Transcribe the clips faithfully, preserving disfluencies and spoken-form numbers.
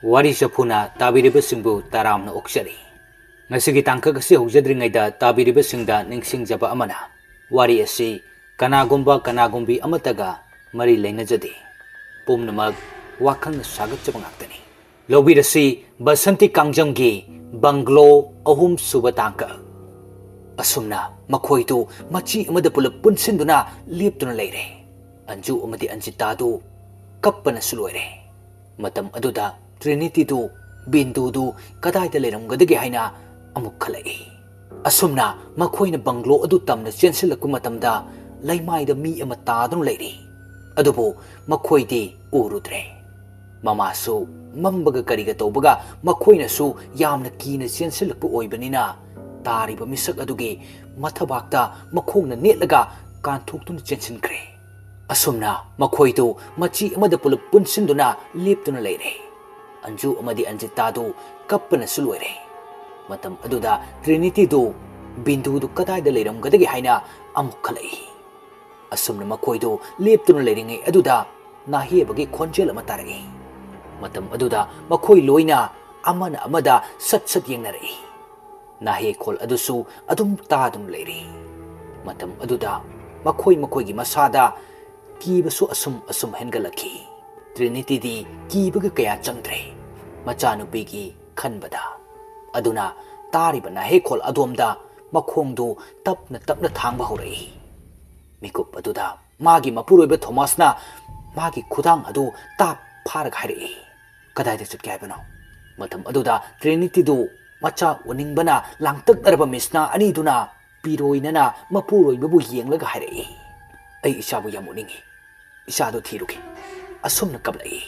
ꯋꯥꯔꯤ ꯆꯐꯨꯅ ꯇꯥꯕꯤꯔꯤꯕꯁꯤꯡꯕꯨ ꯇꯔꯥꯝꯅ ꯑꯣꯛꯆꯔꯤ꯫ ꯉꯁꯤꯒꯤ ꯇꯥꯡꯀꯛ ꯑꯁꯤ ꯍꯧꯖꯗ꯭ꯔꯤꯉꯩꯗ ꯇꯥꯕꯤꯔꯤꯕꯁꯤꯡꯗ ꯅꯤꯡꯁꯤꯡꯖꯕ ꯑꯃꯅ, ꯋꯥꯔꯤ ꯑꯁꯤ ꯀꯅꯥꯒꯨꯝꯕ ꯀꯅꯥꯒꯨꯝꯕꯤ ꯑꯃꯠꯇꯒ ꯃꯔꯤ ꯂꯩꯅꯖꯗꯦ꯫ ꯄꯨꯝꯅꯃꯛ ꯋꯥꯈꯜꯅ ꯁꯥꯒꯠꯆꯕ ꯉꯥꯛꯇꯅꯤ꯫ ꯂꯧꯕꯤꯔꯁꯤ ꯕꯁꯟꯇꯤ ꯀꯥꯡꯖꯝꯒꯤ ꯕꯪꯒ꯭ꯂꯣ ꯑꯍꯨꯝ ꯁꯨꯕ ꯇꯥꯡꯀꯛ꯫ ꯑꯁꯨꯝꯅ ꯃꯈꯣꯏꯗꯨ ꯃꯆꯤ ꯑꯃꯗ ꯄꯨꯂꯞ ꯄꯨꯟꯁꯤꯟꯗꯨꯅ ꯂꯦꯞꯇꯨꯅ ꯂꯩꯔꯦ꯫ ꯑꯟꯖꯨ ꯑꯃꯗꯤ ꯑꯟꯖꯤꯇꯥꯗꯨ ꯀꯞꯄꯅꯁꯨ ꯂꯣꯏꯔꯦ꯫ ꯃꯇꯝ ꯑꯗꯨꯗ ꯇ꯭ꯔꯤꯅꯤꯇꯤꯗꯨ, ꯕꯤꯟꯗꯨꯗꯨ ꯀꯗꯥꯏꯗ ꯂꯩꯔꯝꯒꯗꯒꯦ ꯍꯥꯏꯅ ꯑꯃꯨꯛ ꯈꯜꯂꯛꯏ꯫ ꯑꯁꯨꯝꯅ ꯃꯈꯣꯏꯅ ꯕꯪꯒ꯭ꯂꯣ ꯑꯗꯨ ꯇꯝꯅ ꯆꯦꯟꯁꯤꯜꯂꯛꯄ ꯃꯇꯝꯗ ꯂꯩꯃꯥꯏꯗ ꯃꯤ ꯑꯃ ꯇꯥꯗꯨꯅ ꯂꯩꯔꯤ꯫ ꯑꯗꯨꯕꯨ ꯃꯈꯣꯏꯗꯤ ꯎꯔꯨꯗ꯭ꯔꯦ꯫ ꯃꯃꯥꯁꯨ ꯃꯝꯕꯒ ꯀꯔꯤꯒ ꯇꯧꯕꯒ ꯃꯈꯣꯏꯅꯁꯨ ꯌꯥꯝꯅ ꯀꯤꯅ ꯆꯦꯟꯁꯤꯜꯂꯛꯄ ꯑꯣꯏꯕꯅꯤꯅ ꯇꯥꯔꯤꯕ ꯃꯤꯁꯛ ꯑꯗꯨꯒꯤ ꯃꯊꯕꯥꯛꯇ ꯃꯈꯣꯡꯅ ꯅꯦꯠꯂꯒ ꯀꯥꯟꯊꯣꯛꯇꯨꯅ ꯆꯦꯟꯁꯤꯟꯈ꯭ꯔꯦ꯫ ꯑꯁꯨꯝꯅ ꯃꯈꯣꯏꯗꯨ ꯃꯆꯤ ꯑꯃꯗ ꯄꯨꯂꯞ ꯄꯨꯟꯁꯤꯟꯗꯨꯅ ꯂꯦꯞꯇꯨꯅ ꯂꯩꯔꯦ꯫ ꯑꯟꯖꯨ ꯑꯃꯗꯤ ꯑꯟꯖꯤꯇꯥꯗꯨ ꯀꯞꯄꯅꯁꯨ ꯂꯣꯏꯔꯦ꯫ ꯃꯇꯝ ꯑꯗꯨꯗ ꯇ꯭ꯔꯤꯅꯤꯇꯤꯗꯨ, ꯕꯤꯟꯗꯨꯗꯨ ꯀꯗꯥꯏꯗ ꯂꯩꯔꯝꯒꯗꯒꯦ ꯍꯥꯏꯅ ꯑꯃꯨꯛ ꯈꯜꯂꯛꯏ꯫ ꯑꯁꯨꯝꯅ ꯃꯈꯣꯏꯗꯨ ꯂꯦꯞꯇꯨꯅ ꯂꯩꯔꯤꯉꯩ ꯑꯗꯨꯗ ꯅꯥꯍꯦꯕꯒꯤ ꯈꯣꯟꯖꯦꯜ ꯑꯃ ꯇꯥꯔꯛꯏ꯫ ꯃꯇꯝ ꯑꯗꯨꯗ ꯃꯈꯣꯏ ꯂꯣꯏꯅ ꯑꯃꯅ ꯑꯃꯗ ꯁꯠ ꯁꯠ ꯌꯦꯡꯅꯔꯛꯏ꯫ ꯅꯥꯍꯦꯈꯣꯜ ꯑꯗꯨꯁꯨ ꯑꯗꯨꯝ ꯇꯥꯗꯨꯅ ꯂꯩꯔꯤ꯫ ꯃꯇꯝ ꯑꯗꯨꯗ ꯃꯈꯣꯏ ꯃꯈꯣꯏꯒꯤ ꯃꯁꯥꯗ ꯀꯤꯕꯁꯨ ꯑꯁꯨꯝ ꯑꯁꯨꯝ ꯍꯦꯟꯒꯠꯂꯛꯈꯤ꯫ ꯇ꯭ꯔꯤꯅꯤꯇꯤꯗꯤ ꯀꯤꯕꯒ ꯀꯌꯥ ꯆꯪꯗ꯭ꯔꯦ, ꯃꯆꯥꯅꯨꯄꯤꯒꯤ ꯈꯟꯕꯗ꯫ ꯑꯗꯨꯅ ꯇꯥꯔꯤꯕ ꯅꯥꯍꯦꯈꯣꯜ ꯑꯗꯣꯝꯗ ꯃꯈꯣꯡꯗꯨ ꯇꯞꯅ ꯇꯞꯅ ꯊꯥꯡꯕ ꯍꯧꯔꯛꯏ꯫ ꯃꯤꯀꯨꯞ ꯑꯗꯨꯗ ꯃꯥꯒꯤ ꯃꯄꯨꯔꯣꯏꯕ ꯊꯣꯃꯥꯁꯅ ꯃꯥꯒꯤ ꯈꯨꯗꯥꯡ ꯑꯗꯨ ꯇꯥꯞ ꯐꯥꯔꯒ ꯍꯥꯏꯔꯛꯏ, "ꯀꯗꯥꯏꯗ ꯆꯠꯀꯦ ꯍꯥꯏꯕꯅꯣ?" ꯃꯇꯝ ꯑꯗꯨꯗ ꯇ꯭ꯔꯤꯅꯤꯇꯤꯗꯨ ꯃꯆꯥ ꯎꯅꯤꯡꯕꯅ ꯂꯥꯡꯇꯛꯅꯔꯕ ꯃꯤꯁꯅꯥ ꯑꯅꯤꯗꯨꯅ ꯄꯤꯔꯣꯏꯅꯅ ꯃꯄꯨꯔꯣꯏꯕꯕꯨ ꯌꯦꯡꯂꯒ ꯍꯥꯏꯔꯛꯏ, "ꯑꯩ ꯏꯆꯥꯕꯨ ꯌꯥꯝ ꯎꯅꯤꯡꯏ꯫ ꯏꯆꯥꯗꯨ ꯊꯤꯔꯨꯒꯦ"꯫ ꯑꯁꯨꯝꯅ ꯀꯞꯂꯛꯏ꯫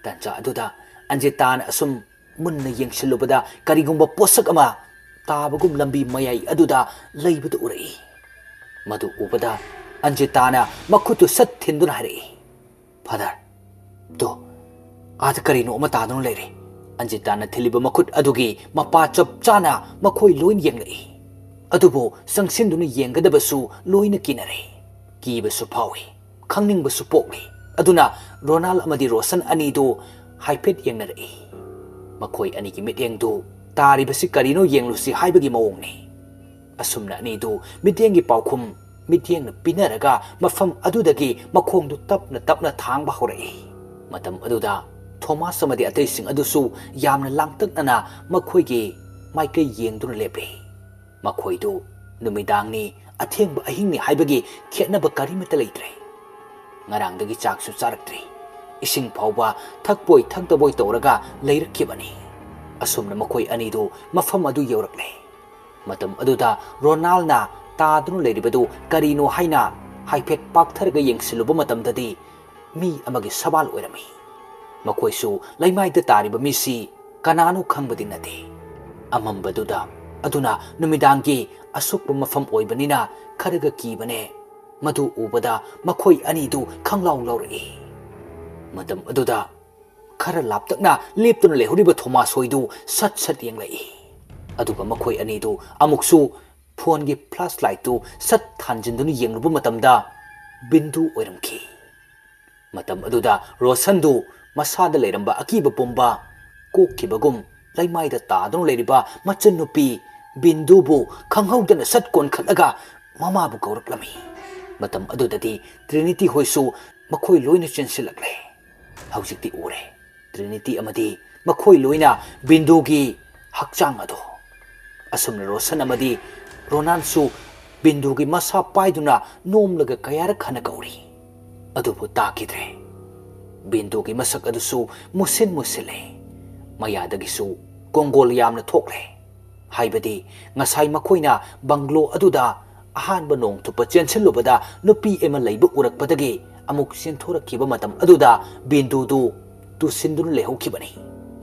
ꯇꯥꯟꯖꯥ ꯑꯗꯨꯗ ꯑꯟꯖꯤꯇꯥꯅ ꯑꯁꯨꯝ ꯃꯨꯟꯅ ꯌꯦꯡꯁꯤꯜꯂꯨꯕꯗ ꯀꯔꯤꯒꯨꯝꯕ ꯄꯣꯠꯁꯛ ꯑꯃ ꯇꯥꯕꯒꯨꯝ ꯂꯝꯕꯤ ꯃꯌꯥꯏ ꯑꯗꯨꯗ ꯂꯩꯕꯗꯨ ꯎꯔꯛꯏ꯫ ꯃꯗꯨ ꯎꯕꯗ ꯑꯟꯖꯤꯇꯥꯅ ꯃꯈꯨꯠꯇꯨ ꯁꯠ ꯊꯤꯟꯗꯨꯅ ꯍꯥꯏꯔꯛꯏ, "ꯐꯥꯗꯔ, ꯇꯣ, ꯑꯥꯗ ꯀꯔꯤꯅꯣ ꯑꯃ ꯇꯥꯗꯨꯅ ꯂꯩꯔꯦ"꯫ ꯑꯟꯖꯤꯇꯥꯅ ꯊꯤꯜꯂꯤꯕ ꯃꯈꯨꯠ ꯑꯗꯨꯒꯤ ꯃꯄꯥ ꯆꯞ ꯆꯥꯅ ꯃꯈꯣꯏ ꯂꯣꯏꯅ ꯌꯦꯡꯂꯛꯏ꯫ ꯑꯗꯨꯕꯨ ꯆꯪꯁꯤꯟꯗꯨꯅ ꯌꯦꯡꯒꯗꯕꯁꯨ ꯂꯣꯏꯅ ꯀꯤꯅꯔꯦ꯫ ꯀꯤꯕꯁꯨ ꯐꯥꯎꯏ, ꯈꯪꯅꯤꯡꯕꯁꯨ ꯄꯣꯛꯂꯤ꯫ ꯑꯗꯨꯅ ꯔꯣꯅꯥꯜ ꯑꯃꯗꯤ ꯔꯣꯁꯟ ꯑꯅꯤꯗꯨ ꯍꯥꯏꯐꯦꯠ ꯌꯦꯡꯅꯔꯛꯏ꯫ ꯃꯈꯣꯏ ꯑꯅꯤꯒꯤ ꯃꯤꯠꯌꯦꯡꯗꯨ ꯇꯥꯔꯤꯕꯁꯤ ꯀꯔꯤꯅꯣ ꯌꯦꯡꯂꯨꯁꯤ ꯍꯥꯏꯕꯒꯤ ꯃꯑꯣꯡꯅꯤ꯫ ꯑꯁꯨꯝꯅ ꯑꯅꯤꯗꯨ ꯃꯤꯠꯌꯦꯡꯒꯤ ꯄꯥꯎꯈꯨꯝ ꯃꯤꯠꯌꯦꯡꯅ ꯄꯤꯅꯔꯒ ꯃꯐꯝ ꯑꯗꯨꯗꯒꯤ ꯃꯈꯣꯡꯗꯨ ꯇꯞꯅ ꯇꯞꯅ ꯊꯥꯡꯕ ꯍꯧꯔꯛꯏ꯫ ꯃꯇꯝ ꯑꯗꯨꯗ ꯊꯣꯃꯥꯁ ꯑꯃꯗꯤ ꯑꯇꯩꯁꯤꯡ ꯑꯗꯨꯁꯨ ꯌꯥꯝꯅ ꯂꯥꯡꯇꯛꯅꯅ ꯃꯈꯣꯏꯒꯤ ꯃꯥꯏꯀꯩ ꯌꯦꯡꯗꯨꯅ ꯂꯦꯞꯂꯤ꯫ ꯃꯈꯣꯏꯗꯨ ꯅꯨꯃꯤꯗꯥꯡꯅꯤ, ꯑꯊꯦꯡꯕ ꯑꯍꯤꯡꯅꯤ ꯍꯥꯏꯕꯒꯤ ꯈꯦꯠꯅꯕ ꯀꯔꯤꯃꯠꯇ ꯂꯩꯇ꯭ꯔꯦ꯫ ꯉꯔꯥꯡꯗꯒꯤ ꯆꯥꯛꯁꯨ ꯆꯥꯔꯛꯇ꯭ꯔꯤ꯫ ꯏꯁꯤꯡ ꯐꯥꯎꯕ ꯊꯛꯄꯣꯏ ꯊꯛꯇꯕꯣꯏ ꯇꯧꯔꯒ ꯂꯩꯔꯛꯈꯤꯕꯅꯤ꯫ ꯑꯁꯨꯝꯅ ꯃꯈꯣꯏ ꯑꯅꯤꯗꯨ ꯃꯐꯝ ꯑꯗꯨ ꯌꯧꯔꯛꯂꯦ꯫ ꯃꯇꯝ ꯑꯗꯨꯗ ꯔꯣꯅꯥꯜꯅ ꯇꯥꯗꯨꯅ ꯂꯩꯔꯤꯕꯗꯨ ꯀꯔꯤꯅꯣ ꯍꯥꯏꯅ ꯍꯥꯏꯐꯦꯠ ꯄꯥꯛꯊꯔꯒ ꯌꯦꯡꯁꯤꯜꯂꯨꯕ ꯃꯇꯝꯗꯗꯤ ꯃꯤ ꯑꯃꯒꯤ ꯁꯋꯥꯜ ꯑꯣꯏꯔꯝꯃꯤ꯫ ꯃꯈꯣꯏꯁꯨ ꯂꯩꯃꯥꯏꯗ ꯇꯥꯔꯤꯕ ꯃꯤꯁꯤ ꯀꯅꯥꯅꯣ ꯈꯪꯕꯗꯤ ꯅꯠꯇꯦ꯫ ꯑꯃꯝꯕꯗꯨꯗ, ꯑꯗꯨꯅ ꯅꯨꯃꯤꯗꯥꯡꯒꯤ ꯑꯁꯣꯛꯄ ꯃꯐꯝ ꯑꯣꯏꯕꯅꯤꯅ ꯈꯔꯒ ꯀꯤꯕꯅꯦ꯫ ꯃꯗꯨ ꯎꯕꯗ ꯃꯈꯣꯏ ꯑꯅꯤꯗꯨ ꯈꯪꯂꯥꯎ ꯂꯥꯎꯔꯛꯏ꯫ ꯃꯇꯝ ꯑꯗꯨꯗ ꯈꯔ ꯂꯥꯞꯇꯛꯅ ꯂꯦꯞꯇꯨꯅ ꯂꯩꯍꯧꯔꯤꯕ ꯊꯣꯃꯥꯁ ꯍꯣꯏꯗꯨ ꯁꯠ ꯁꯠ ꯌꯦꯡꯂꯛꯏ꯫ ꯑꯗꯨꯒ ꯃꯈꯣꯏ ꯑꯅꯤꯗꯨ ꯑꯃꯨꯛꯁꯨ ꯐꯣꯟꯒꯤ ꯐ꯭ꯂꯥꯁ ꯂꯥꯏꯠꯇꯨ ꯁꯠ ꯊꯥꯟꯖꯤꯟꯗꯨꯅ ꯌꯦꯡꯂꯨꯕ ꯃꯇꯝꯗ ꯕꯤꯟꯗꯨ ꯑꯣꯏꯔꯝꯈꯤ꯫ ꯃꯇꯝ ꯑꯗꯨꯗ ꯔꯣꯁꯟꯗꯨ ꯃꯁꯥꯗ ꯂꯩꯔꯝꯕ ꯑꯀꯤꯕ ꯄꯨꯝꯕ ꯀꯣꯛꯈꯤꯕꯒꯨꯝ ꯂꯩꯃꯥꯏꯗ ꯇꯥꯗꯨꯅ ꯂꯩꯔꯤꯕ ꯃꯆꯟꯅꯨꯄꯤ ꯕꯤꯟꯗꯨꯕꯨ ꯈꯪꯍꯧꯗꯅ ꯁꯠ ꯀꯣꯟꯈꯠꯂꯒ ꯃꯃꯥꯕꯨ ꯀꯧꯔꯛꯂꯝꯃꯤ꯫ ꯃꯇꯝ ꯑꯗꯨꯗꯗꯤ ꯇ꯭ꯔꯤꯅꯤꯇꯤ ꯍꯣꯏꯁꯨ ꯃꯈꯣꯏ ꯂꯣꯏꯅ ꯆꯦꯟꯁꯤꯜꯂꯛꯂꯦ꯫ ꯍꯧꯖꯤꯛꯇꯤ ꯎꯔꯦ, ꯇ꯭ꯔꯤꯅꯤꯇꯤ ꯑꯃꯗꯤ ꯃꯈꯣꯏ ꯂꯣꯏꯅ ꯕꯤꯟꯗꯨꯒꯤ ꯍꯛꯆꯥꯡ ꯑꯗꯨ꯫ ꯑꯁꯨꯝꯅ ꯔꯣꯁꯟ ꯑꯃꯗꯤ ꯔꯣꯅꯥꯟꯁꯨ ꯕꯤꯟꯗꯨꯒꯤ ꯃꯁꯥ ꯄꯥꯏꯗꯨꯅ ꯅꯣꯝꯂꯒ ꯀꯌꯥꯔꯛ ꯍꯟꯅ ꯀꯧꯔꯤ꯫ ꯑꯗꯨꯕꯨ ꯇꯥꯈꯤꯗ꯭ꯔꯦ꯫ ꯕꯤꯟꯗꯨꯒꯤ ꯃꯁꯛ ꯑꯗꯨꯁꯨ ꯃꯨꯁꯤꯟ ꯃꯨꯁꯤꯜꯂꯦ꯫ ꯃꯌꯥꯗꯒꯤꯁꯨ ꯀꯣꯡꯒꯣꯜ ꯌꯥꯝꯅ ꯊꯣꯛꯂꯦ꯫ ꯍꯥꯏꯕꯗꯤ ꯉꯁꯥꯏ ꯃꯈꯣꯏꯅ ꯕꯪꯒ꯭ꯂꯣ ꯑꯗꯨꯗ ꯑꯍꯥꯟꯕ ꯅꯣꯡ ꯊꯨꯞꯄ ꯆꯦꯟꯁꯤꯜꯂꯨꯕꯗ ꯅꯨꯄꯤ ꯑꯃ ꯂꯩꯕ ꯎꯔꯛꯄꯗꯒꯤ ꯑꯃꯨꯛ ꯆꯦꯟꯊꯣꯔꯛꯈꯤꯕ ꯃꯇꯝ ꯑꯗꯨꯗ ꯕꯤꯟꯗꯨꯗꯨ ꯇꯨꯁꯤꯟꯗꯨꯅ ꯂꯩꯍꯧꯈꯤꯕꯅꯤ꯫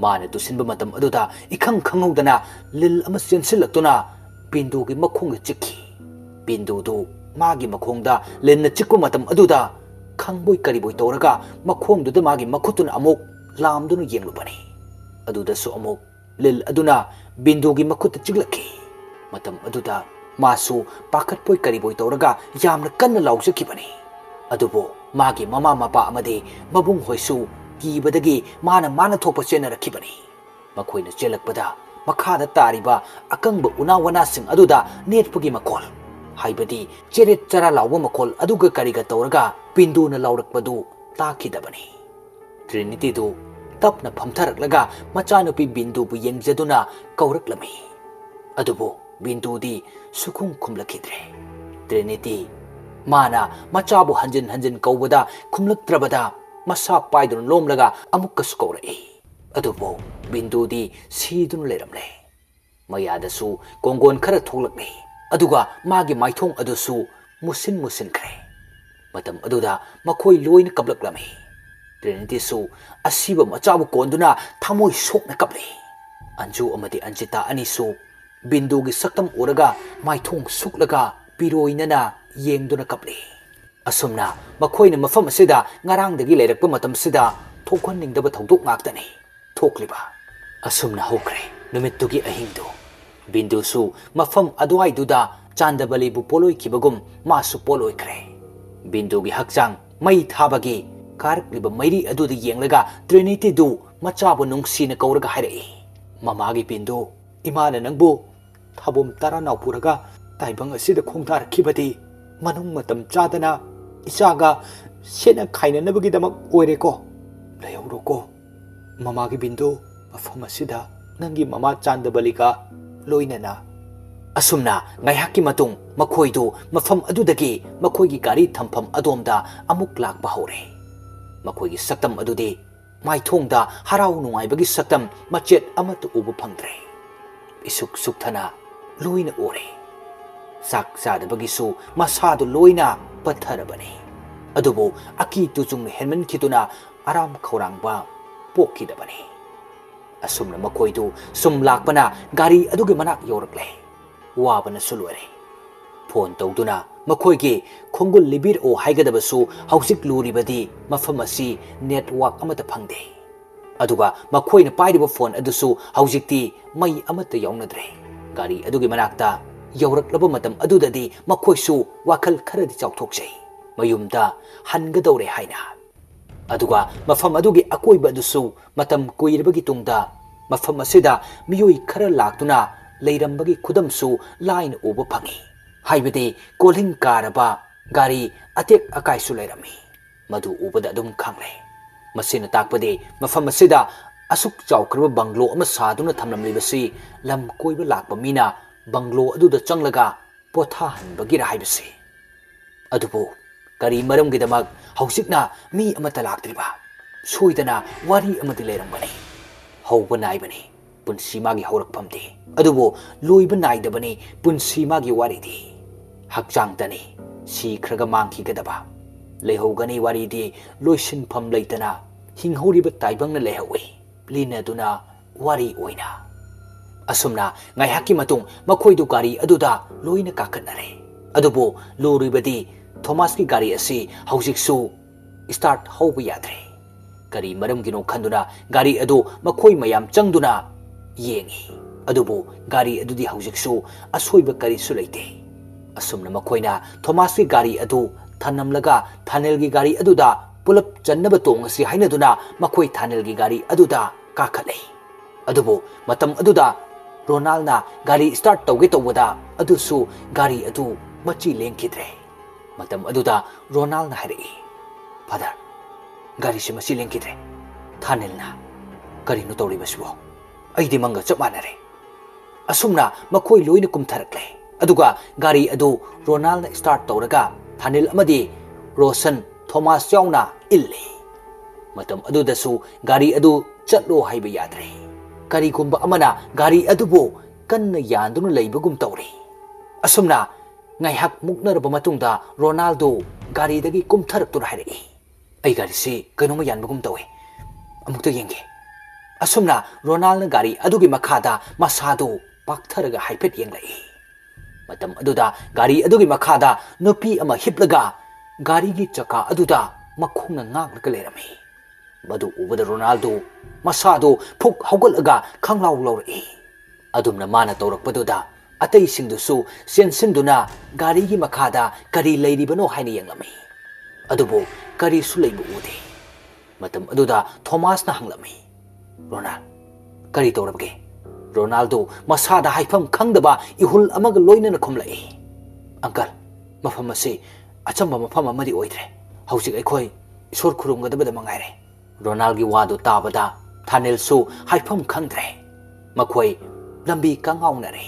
ꯃꯥꯅ ꯇꯨꯁꯤꯟꯕ ꯃꯇꯝ ꯑꯗꯨꯗ ꯏꯈꯪ ꯈꯪꯍꯧꯗꯅ ꯂꯤꯜ ꯑꯃ ꯆꯦꯟꯁꯤꯜꯂꯛꯇꯨꯅ ꯕꯤꯟꯗꯨꯒꯤ ꯃꯈꯣꯡꯗ ꯆꯤꯛꯈꯤ꯫ ꯕꯤꯟꯗꯨꯗꯨ ꯃꯥꯒꯤ ꯃꯈꯣꯡꯗ ꯂꯤꯟꯅ ꯆꯤꯛꯄ ꯃꯇꯝ ꯑꯗꯨꯗ ꯈꯪꯕꯣꯏ ꯀꯔꯤꯕꯣꯏ ꯇꯧꯔꯒ ꯃꯈꯣꯡꯗꯨꯗ ꯃꯥꯒꯤ ꯃꯈꯨꯠꯇꯨꯅ ꯑꯃꯨꯛ ꯂꯥꯝꯗꯨꯅ ꯌꯦꯡꯂꯨꯕꯅꯤ꯫ ꯑꯗꯨꯗꯁꯨ ꯑꯃꯨꯛ ꯂꯤꯜ ꯑꯗꯨꯅ ꯕꯤꯟꯗꯨꯒꯤ ꯃꯈꯨꯠꯇ ꯆꯤꯛꯂꯛꯈꯤ꯫ ꯃꯇꯝ ꯑꯗꯨꯗ ꯃꯥꯁꯨ ꯄꯥꯈꯠꯄꯣꯏ ꯀꯔꯤꯕꯣꯏ ꯇꯧꯔꯒ ꯌꯥꯝꯅ ꯀꯟꯅ ꯂꯥꯎꯖꯈꯤꯕꯅꯤ꯫ ꯑꯗꯨꯕꯨ ꯃꯥꯒꯤ ꯃꯃꯥ ꯃꯄꯥ ꯑꯃꯗꯤ ꯃꯕꯨꯡ ꯍꯣꯏꯁꯨ ꯀꯤꯕꯗꯒꯤ ꯃꯥꯅ ꯃꯥꯅ ꯊꯣꯛꯄ ꯆꯦꯟꯅꯔꯛꯈꯤꯕꯅꯤ꯫ ꯃꯈꯣꯏꯅ ꯆꯦꯜꯂꯛꯄꯗ ꯃꯈꯥꯗ ꯇꯥꯔꯤꯕ ꯑꯀꯪꯕ ꯎꯅꯥ ꯋꯥꯅꯥꯁꯤꯡ ꯑꯗꯨꯗ ꯅꯦꯠꯄꯒꯤ ꯃꯈꯣꯜ, ꯍꯥꯏꯕꯗꯤ ꯆꯦꯔꯦꯠ ꯆꯔꯥ ꯂꯥꯎꯕ ꯃꯈꯣꯜ ꯑꯗꯨꯒ ꯀꯔꯤꯒ ꯇꯧꯔꯒ ꯕꯤꯟꯗꯨꯅ ꯂꯥꯎꯔꯛꯄꯗꯨ ꯇꯥꯈꯤꯗꯕꯅꯤ꯫ ꯇ꯭ꯔꯤꯅꯤꯇꯤꯗꯨ ꯇꯞꯅ ꯐꯝꯊꯔꯛꯂꯒ ꯃꯆꯥꯅꯨꯄꯤ ꯕꯤꯟꯗꯨꯕꯨ ꯌꯦꯡꯖꯗꯨꯅ ꯀꯧꯔꯛꯂꯝꯃꯤ꯫ ꯑꯗꯨꯕꯨ ꯕꯤꯟꯗꯨꯗꯤ ꯁꯨꯈꯨꯝ ꯈꯨꯝꯂꯛꯈꯤꯗ꯭ꯔꯦ꯫ ꯇ꯭ꯔꯤꯅꯤꯇꯤ, ꯃꯥꯅ ꯃꯆꯥꯕꯨ ꯍꯟꯖꯤꯟ ꯍꯟꯖꯤꯟ ꯀꯧꯕꯗ ꯈꯨꯝꯂꯛꯇ꯭ꯔꯕꯗ, ꯃꯁꯥ ꯄꯥꯏꯗꯨꯅ ꯂꯣꯝꯂꯒ ꯑꯃꯨꯛꯀꯁꯨ ꯀꯧꯔꯛꯏ꯫ ꯑꯗꯨꯕꯨ ꯕꯤꯟꯗꯨꯗꯤ ꯁꯤꯗꯨꯅ ꯂꯩꯔꯝꯂꯦ꯫ ꯃꯌꯥꯗꯁꯨ ꯀꯣꯡꯒꯣꯟ ꯈꯔ ꯊꯣꯛꯂꯛꯂꯦ, ꯑꯗꯨꯒ ꯃꯥꯒꯤ ꯃꯥꯏꯊꯣꯡ ꯑꯗꯨꯁꯨ ꯃꯨꯁꯤꯟ ꯃꯨꯁꯤꯟꯈ꯭ꯔꯦ꯫ ꯃꯇꯝ ꯑꯗꯨꯗ ꯃꯈꯣꯏ ꯂꯣꯏꯅ ꯀꯞꯂꯛꯂꯝꯃꯤ꯫ ꯇ꯭ꯔꯤꯅꯤꯇꯤꯁꯨ ꯑꯁꯤꯕ ꯃꯆꯥꯕꯨ ꯀꯣꯟꯗꯨꯅ ꯊꯃꯣꯏ ꯁꯣꯛꯅ ꯀꯞꯂꯤ꯫ ꯑꯟꯖꯨ ꯑꯃꯗꯤ ꯑꯟꯖꯤꯇꯥ ꯑꯅꯤꯁꯨ ꯕꯤꯟꯗꯨꯒꯤ ꯁꯛꯇꯝ ꯎꯔꯒ ꯃꯥꯏꯊꯣꯡ ꯁꯨꯛꯂꯒ ꯄꯤꯔꯣꯏꯅꯅ ꯌꯦꯡꯗꯨꯅ ꯀꯞꯂꯤ꯫ ꯑꯁꯨꯝꯅ ꯃꯈꯣꯏꯅ ꯃꯐꯝ ꯑꯁꯤꯗ ꯉꯔꯥꯡꯗꯒꯤ ꯂꯩꯔꯛꯄ ꯃꯇꯝꯁꯤꯗ ꯊꯣꯛꯍꯟꯅꯤꯡꯗꯕ ꯊꯧꯗꯣꯛ ꯉꯥꯛꯇꯅꯤ ꯊꯣꯛꯂꯤꯕ꯫ ꯑꯁꯨꯝꯅ ꯍꯧꯈ꯭ꯔꯦ ꯅꯨꯃꯤꯠꯇꯨꯒꯤ ꯑꯍꯤꯡꯗꯨ꯫ ꯕꯤꯟꯗꯨꯁꯨ ꯃꯐꯝ ꯑꯗꯨꯋꯥꯏꯗꯨꯗ ꯆꯥꯟꯗꯕꯂꯤꯕꯨ ꯄꯣꯠꯂꯣꯏꯈꯤꯕꯒꯨꯝ ꯃꯥꯁꯨ ꯄꯣꯠꯂꯣꯏꯈ꯭ꯔꯦ꯫ ꯕꯤꯟꯗꯨꯒꯤ ꯍꯛꯆꯥꯡ ꯃꯩ ꯊꯥꯕꯒꯤ ꯀꯥꯔꯛꯂꯤꯕ ꯃꯩꯔꯤ ꯑꯗꯨꯗ ꯌꯦꯡꯂꯒ ꯇ꯭ꯔꯤꯅꯤꯇꯤꯗꯨ ꯃꯆꯥꯕꯨ ꯅꯨꯡꯁꯤꯅ ꯀꯧꯔꯒ ꯍꯥꯏꯔꯛꯏ, "ꯃꯃꯥꯒꯤ ꯕꯤꯟꯗꯨ, ꯏꯃꯥꯅ ꯅꯪꯕꯨ ꯊꯥꯕꯣꯝ ꯇꯔꯥꯅꯥꯎ ꯄꯨꯔꯒ ꯇꯥꯏꯕꯪ ꯑꯁꯤꯗ ꯈꯣꯡꯗꯥꯔꯛꯈꯤꯕꯗꯤ ꯃꯅꯨꯡ ꯃꯇꯝ ꯆꯥꯗꯅ ꯏꯆꯥꯒ ꯁꯦꯠꯅ ꯈꯥꯏꯅꯅꯕꯒꯤꯗꯃꯛ ꯑꯣꯏꯔꯦꯀꯣ꯫ ꯂꯩꯍꯧꯔꯣꯀꯣ ꯃꯃꯥꯒꯤ ꯕꯤꯟꯗꯨ, ꯃꯐꯝ ꯑꯁꯤꯗ ꯅꯪꯒꯤ ꯃꯃꯥ ꯆꯥꯟꯗꯕꯂꯤꯒ ꯂꯣꯏꯅꯅ꯫" ꯑꯁꯨꯝꯅ ꯉꯥꯏꯍꯥꯛꯀꯤ ꯃꯇꯨꯡ ꯃꯈꯣꯏꯗꯨ ꯃꯐꯝ ꯑꯗꯨꯗꯒꯤ ꯃꯈꯣꯏꯒꯤ ꯒꯥꯔꯤ ꯊꯝꯐꯝ ꯑꯗꯣꯝꯗ ꯑꯃꯨꯛ ꯂꯥꯛꯄ ꯍꯧꯔꯦ꯫ ꯃꯈꯣꯏꯒꯤ ꯁꯛꯇꯝ ꯑꯗꯨꯗꯤ ꯃꯥꯏꯊꯣꯡꯗ ꯍꯔꯥꯎ ꯅꯨꯡꯉꯥꯏꯕꯒꯤ ꯁꯛꯇꯝ ꯃꯆꯦꯠ ꯑꯃꯠꯇ ꯎꯕ ꯐꯪꯗ꯭ꯔꯦ꯫ ꯏꯁꯨꯛ ꯁꯨꯛꯊꯅ ꯂꯣꯏꯅ ꯎꯔꯦ꯫ ꯆꯥꯛ ꯆꯥꯗꯕꯒꯤꯁꯨ ꯃꯁꯥꯗꯨ ꯂꯣꯏꯅ ꯄꯠꯊꯔꯕꯅꯤ꯫ ꯑꯗꯨꯕꯨ ꯑꯀꯤ ꯇꯨꯖꯨꯡꯅ ꯍꯦꯟꯃꯟꯈꯤꯗꯨꯅ ꯑꯔꯥꯝ ꯈꯧꯔꯥꯡꯕ ꯄꯣꯛꯈꯤꯗꯕꯅꯤ꯫ ꯑꯁꯨꯝꯅ ꯃꯈꯣꯏꯗꯨ ꯁꯨꯝ ꯂꯥꯛꯄꯅ ꯒꯥꯔꯤ ꯑꯗꯨꯒꯤ ꯃꯅꯥꯛ ꯌꯧꯔꯛꯂꯦ꯫ ꯋꯥꯕꯅꯁꯨ ꯂꯣꯏꯔꯦ꯫ ꯐꯣꯟ ꯇꯧꯗꯨꯅ ꯃꯈꯣꯏꯒꯤ ꯈꯣꯡꯒꯨꯜ ꯂꯤꯕꯤꯔꯛꯑꯣ ꯍꯥꯏꯒꯗꯕꯁꯨ ꯍꯧꯖꯤꯛ ꯂꯨꯔꯤꯕꯗꯤ ꯃꯐꯝ ꯑꯁꯤ ꯅꯦꯠꯋꯥꯛ ꯑꯃꯠꯇ ꯐꯪꯗꯦ꯫ ꯑꯗꯨꯒ ꯃꯈꯣꯏꯅ ꯄꯥꯏꯔꯤꯕ ꯐꯣꯟ ꯑꯗꯨꯁꯨ ꯍꯧꯖꯤꯛꯇꯤ ꯃꯩ ꯑꯃꯠꯇ ꯌꯥꯎꯅꯗ꯭ꯔꯦ꯫ ꯒꯥꯔꯤ ꯑꯗꯨꯒꯤ ꯃꯅꯥꯛꯇ ꯌꯧꯔꯛꯂꯕ ꯃꯇꯝ ꯑꯗꯨꯗꯗꯤ ꯃꯈꯣꯏꯁꯨ ꯋꯥꯈꯜ ꯈꯔꯗꯤ ꯆꯥꯎꯊꯣꯛꯆꯩ, ꯃꯌꯨꯝꯗ ꯍꯟꯒꯗꯧꯔꯦ ꯍꯥꯏꯅ꯫ ꯑꯗꯨꯒ ꯃꯐꯝ ꯑꯗꯨꯒꯤ ꯑꯀꯣꯏꯕ ꯑꯗꯨꯁꯨ ꯃꯇꯝ ꯀꯨꯏꯔꯕꯒꯤ ꯇꯨꯡꯗ ꯃꯐꯝ ꯑꯁꯤꯗ ꯃꯤꯑꯣꯏ ꯈꯔ ꯂꯥꯛꯇꯨꯅ ꯂꯩꯔꯝꯕꯒꯤ ꯈꯨꯗꯝꯁꯨ ꯂꯥꯏꯅ ꯎꯕ ꯐꯪꯏ꯫ ꯍꯥꯏꯕꯗꯤ ꯀꯣꯜꯍꯤꯡ ꯀꯥꯔꯕ ꯒꯥꯔꯤ ꯑꯇꯦꯛ ꯑꯀꯥꯏꯁꯨ ꯂꯩꯔꯝꯃꯤ꯫ ꯃꯗꯨ ꯎꯕꯗ ꯑꯗꯨꯝ ꯈꯪꯂꯦ꯫ ꯃꯁꯤꯅ ꯇꯥꯛꯄꯗꯤ ꯃꯐꯝ ꯑꯁꯤꯗ ꯑꯁꯨꯛ ꯆꯥꯎꯈ꯭ꯔꯕ ꯕꯪꯒ꯭ꯂꯣ ꯑꯃ ꯁꯥꯗꯨꯅ ꯊꯝꯂꯝꯂꯤꯕꯁꯤ ꯂꯝ ꯀꯣꯏꯕ ꯂꯥꯛꯄ ꯃꯤꯅ ꯕꯪꯒ꯭ꯂꯣ ꯑꯗꯨꯗ ꯆꯪꯂꯒ ꯄꯣꯊꯥꯍꯟꯕꯒꯤꯔ ꯍꯥꯏꯕꯁꯤ꯫ ꯑꯗꯨꯕꯨ ꯀꯔꯤ ꯃꯔꯝꯒꯤꯗꯃꯛ ꯍꯧꯖꯤꯛꯅ ꯃꯤ ꯑꯃꯠꯇ ꯂꯥꯛꯇ꯭ꯔꯤꯕ? ꯁꯣꯏꯗꯅ ꯋꯥꯔꯤ ꯑꯃꯗꯤ ꯂꯩꯔꯝꯒꯅꯤ꯫ ꯍꯧꯕ ꯅꯥꯏꯕꯅꯤ ꯄꯨꯟꯁꯤ ꯃꯥꯒꯤ ꯍꯧꯔꯛꯐꯝꯗꯤ, ꯑꯗꯨꯕꯨ ꯂꯣꯏꯕ ꯅꯥꯏꯗꯕꯅꯤ ꯄꯨꯟꯁꯤ ꯃꯥꯒꯤ ꯋꯥꯔꯤꯗꯤ꯫ ꯍꯛꯆꯥꯡꯇꯅꯤ ꯁꯤꯈ꯭ꯔꯒ ꯃꯥꯡꯈꯤꯒꯗꯕ꯫ ꯂꯩꯍꯧꯒꯅꯤ ꯋꯥꯔꯤꯗꯤ ꯂꯣꯏꯁꯤꯟꯐꯝ ꯂꯩꯇꯅ ꯍꯤꯡꯍꯧꯔꯤꯕ ꯇꯥꯏꯕꯪꯅ ꯂꯩꯍꯧꯏ ꯂꯤꯅꯗꯨꯅ ꯋꯥꯔꯤ ꯑꯣꯏꯅ꯫ ꯑꯁꯨꯝꯅ ꯉꯥꯏꯍꯥꯛꯀꯤ ꯃꯇꯨꯡ ꯃꯈꯣꯏꯗꯨ ꯒꯥꯔꯤ ꯑꯗꯨꯗ ꯂꯣꯏꯅ ꯀꯥꯈꯠꯅꯔꯦ꯫ ꯑꯗꯨꯕꯨ ꯂꯨꯔꯤꯕꯗꯤ ꯊꯣꯃꯥꯁꯀꯤ ꯒꯥꯔꯤ ꯑꯁꯤ ꯍꯧꯖꯤꯛꯁꯨ ꯁ꯭ꯇꯥꯔꯠ ꯍꯧꯕ ꯌꯥꯗ꯭ꯔꯦ꯫ ꯀꯔꯤ ꯃꯔꯝꯒꯤꯅꯣ ꯈꯟꯗꯨꯅ ꯒꯥꯔꯤ ꯑꯗꯨ ꯃꯈꯣꯏ ꯃꯌꯥꯝ ꯆꯪꯗꯨꯅ ꯌꯦꯡꯉꯤ꯫ ꯑꯗꯨꯕꯨ ꯒꯥꯔꯤ ꯑꯗꯨꯗꯤ ꯍꯧꯖꯤꯛꯁꯨ ꯑꯁꯣꯏꯕ ꯀꯔꯤꯁꯨ ꯂꯩꯇꯦ꯫ ꯑꯁꯨꯝꯅ ꯃꯈꯣꯏꯅ ꯊꯣꯃꯥꯁꯀꯤ ꯒꯥꯔꯤ ꯑꯗꯨ ꯊꯅꯝꯂꯒ ꯊꯥꯅꯦꯜꯒꯤ ꯒꯥꯔꯤ ꯑꯗꯨꯗ ꯄꯨꯂꯞ ꯆꯟꯅꯕ ꯇꯣꯡꯉꯁꯤ ꯍꯥꯏꯅꯗꯨꯅ ꯃꯈꯣꯏ ꯊꯥꯅꯦꯜꯒꯤ ꯒꯥꯔꯤ ꯑꯗꯨꯗ ꯀꯥꯈꯠꯂꯦ꯫ ꯑꯗꯨꯕꯨ ꯃꯇꯝ ꯑꯗꯨꯗ ꯔꯣꯅꯥꯜꯅ ꯒꯥꯔꯤ ꯁ꯭ꯇꯥꯔꯠ ꯇꯧꯒꯦ ꯇꯧꯕꯗ ꯑꯗꯨꯁꯨ ꯒꯥꯔꯤ ꯑꯗꯨ ꯃꯆꯤ ꯂꯦꯡꯈꯤꯗ꯭ꯔꯦ꯫ ꯃꯇꯝ ꯑꯗꯨꯗ ꯔꯣꯅꯥꯜꯅ ꯍꯥꯏꯔꯛꯏ, "ꯐꯥꯗꯔ, ꯒꯥꯔꯤꯁꯤ ꯃꯆꯤ ꯂꯦꯡꯈꯤꯗ꯭ꯔꯦ꯫ ꯊꯥꯅꯦꯜꯅ ꯀꯔꯤꯅꯣ ꯇꯧꯔꯤꯕꯁꯤꯕꯣ? ꯑꯩꯗꯤ ꯃꯪꯒ ꯆꯞ ꯃꯥꯟꯅꯔꯦ꯫" ꯑꯁꯨꯝꯅ ꯃꯈꯣꯏ ꯂꯣꯏꯅ ꯀꯨꯝꯊꯔꯛꯂꯦ꯫ ꯑꯗꯨꯒ ꯒꯥꯔꯤ ꯑꯗꯨ ꯔꯣꯅꯥꯜꯅ ꯁ꯭ꯇꯥꯔꯠ ꯇꯧꯔꯒ ꯊꯥꯅꯦꯜ ꯑꯃꯗꯤ ꯔꯣꯁꯟ, ꯊꯣꯃꯥꯁ ꯌꯥꯎꯅ ꯏꯜꯂꯤ꯫ ꯃꯇꯝ ꯑꯗꯨꯗꯁꯨ ꯒꯥꯔꯤ ꯑꯗꯨ ꯆꯠꯂꯣ ꯍꯥꯏꯕ ꯌꯥꯗ꯭ꯔꯦ꯫ ꯀꯔꯤꯒꯨꯝꯕ ꯑꯃꯅ ꯒꯥꯔꯤ ꯑꯗꯨꯕꯨ ꯀꯟꯅ ꯌꯥꯟꯗꯨꯅ ꯂꯩꯕꯒꯨꯝ ꯇꯧꯔꯤ꯫ ꯑꯁꯨꯝꯅ ꯉꯥꯏꯍꯥꯛ ꯃꯨꯛꯅꯔꯕ ꯃꯇꯨꯡꯗ ꯔꯣꯅꯥꯜꯗꯣ ꯒꯥꯔꯤꯗꯒꯤ ꯀꯨꯝꯊꯔꯛꯇꯨꯅ ꯍꯥꯏꯔꯛꯏ, "ꯑꯩ ꯒꯥꯔꯤꯁꯤ ꯀꯩꯅꯣꯝꯃ ꯌꯥꯟꯕꯒꯨꯝ ꯇꯧꯏ꯫ ꯑꯃꯨꯛꯇ ꯌꯦꯡꯒꯦ꯫" ꯑꯁꯨꯝꯅ ꯔꯣꯅꯥꯜꯅ ꯒꯥꯔꯤ ꯑꯗꯨꯒꯤ ꯃꯈꯥꯗ ꯃꯁꯥꯗꯨ ꯄꯥꯛꯊꯔꯒ ꯍꯥꯏꯐꯦꯠ ꯌꯦꯡꯂꯛꯏ꯫ ꯃꯇꯝ ꯑꯗꯨꯗ ꯒꯥꯔꯤ ꯑꯗꯨꯒꯤ ꯃꯈꯥꯗ ꯅꯨꯄꯤ ꯑꯃ ꯍꯤꯞꯂꯒ ꯒꯥꯔꯤꯒꯤ ꯆꯀꯥ ꯑꯗꯨꯗ ꯃꯈꯣꯡꯅ ꯉꯥꯛꯂꯒ ꯂꯩꯔꯝꯃꯤ꯫ ꯃꯗꯨ ꯎꯕꯗ ꯔꯣꯅꯥꯜꯗꯣ ꯃꯁꯥꯗꯨ ꯐꯨꯛ ꯍꯧꯒꯠꯂꯒ ꯈꯪꯂꯥꯎ ꯂꯥꯎꯔꯛꯏ꯫ ꯑꯗꯨꯝꯅ ꯃꯥꯅ ꯇꯧꯔꯛꯄꯗꯨꯗ ꯑꯇꯩꯁꯤꯡꯗꯨꯁꯨ ꯆꯦꯟꯁꯤꯟꯗꯨꯅ ꯒꯥꯔꯤꯒꯤ ꯃꯈꯥꯗ ꯀꯔꯤ ꯂꯩꯔꯤꯕꯅꯣ ꯍꯥꯏꯅ ꯌꯦꯡꯂꯝꯃꯤ꯫ ꯑꯗꯨꯕꯨ ꯀꯔꯤꯁꯨ ꯂꯩꯕ ꯎꯗꯦ꯫ ꯃꯇꯝ ꯑꯗꯨꯗ ꯊꯣꯃꯥꯁꯅ ꯍꯪꯂꯝꯃꯤ, "ꯔꯣꯅꯥꯜ, "ꯀꯔꯤ ꯇꯧꯔꯕꯒꯦ?" ꯔꯣꯅꯥꯜꯗꯣ ꯃꯁꯥꯗ ꯍꯥꯏꯐꯝ ꯈꯪꯗꯕ ꯏꯍꯨꯜ ꯑꯃꯒ ꯂꯣꯏꯅꯅ ꯈꯨꯝꯂꯛꯏ꯫ "ꯑꯪꯀꯜ, ꯃꯐꯝ ꯑꯁꯤ ꯑꯆꯝꯕ ꯃꯐꯝ ꯑꯃꯗꯤ ꯑꯣꯏꯗ꯭ꯔꯦ꯫ ꯍꯧꯖꯤꯛ ꯑꯩꯈꯣꯏ ꯏꯁꯣꯔ ꯈꯨꯔꯨꯝꯒꯗꯕꯗ ꯃꯉꯥꯏꯔꯦ꯫" ꯔꯣꯅꯥꯜꯒꯤ ꯋꯥꯗꯨ ꯇꯥꯕꯗ ꯊꯥꯅꯤꯜꯁꯨ ꯍꯥꯏꯐꯝ ꯈꯪꯗ꯭ꯔꯦ꯫ ꯃꯈꯣꯏ ꯂꯝꯕꯤ ꯀꯉꯥꯎꯅꯔꯦ꯫